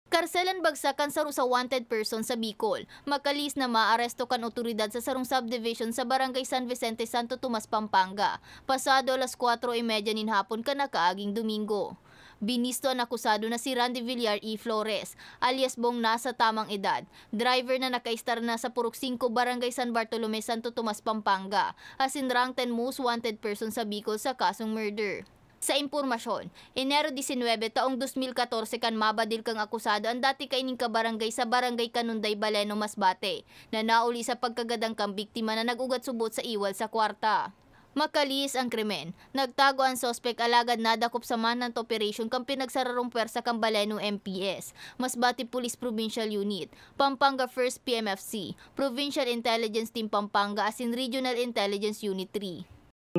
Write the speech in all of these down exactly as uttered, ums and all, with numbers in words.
Karselan bagsak kan saro sa wanted person sa Bicol. Makalihis na maaresto kan otoridad sa sarong subdivision sa Barangay San Vicente, Santo Tomas, Pampanga, pasado alas kwatro y medya nin hapon kan nakaaging Domingo. Binisto an akusado na si Randy Villar E. Flores, alias Bong, nasa tamang edad, driver na nakaistar na sa Purok singko, Barangay San Bartolome, Santo Tomas, Pampanga, asin rank ten most wanted person sa Bicol sa kasong murder. Sa impormasyon, Enero disinwebe taong dos mil katorse kan mabadil kang akusado an dati kaining kabarangay sa Barangay Kanunday, Baleno, Masbate, na nauli sa pagkagadang kan biktima na nag-ugat subot sa iwal sa kwarta. Makalihis an krimen, nagtago an suspek alagad nadakop sa manhunt operation kan pinagsararong pwersa kan Baleno M P S, Masbate Police Provincial Unit, Pampanga First P M F C, Provincial Intelligence Team Pampanga asin Regional Intelligence Unit three.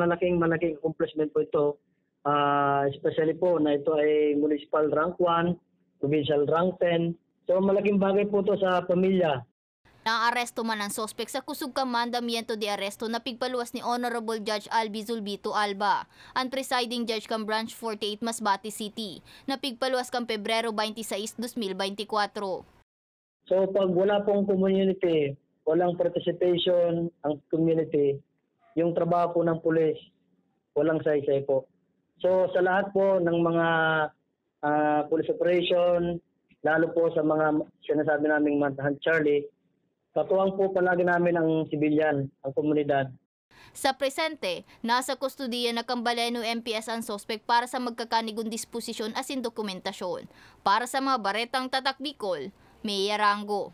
Malaking, malaking accomplishment po ito, ah, especially po na ito ay municipal rank one, provincial rank ten. So malaking bagay po ito sa pamilya. Naaresto man an suspek sa kusog kan mandamiento de aresto na pigpaluwas ni Honorable Judge Albi Zulbito Alba, an presiding judge kan Branch forty-eight Masbate City, na pigpaluwas kan Pebrero twenty-six, dos mil beintikwatro. So pag wala pong community, walang participation ang community, yung trabaho po ng pulis, walang saysay po. So sa lahat po ng mga ah, police operation, lalo po sa mga sinasabi naming manhunt Charlie, katuwang po palagi namin ang sibilyan, ang komunidad. Sa presente, nasa kustodiya na kan Baleno M P S an suspek para sa magkakanigong disposisyon asin dokumentasyon. Para sa mga baretang Tatak Bicol, Mea Rango.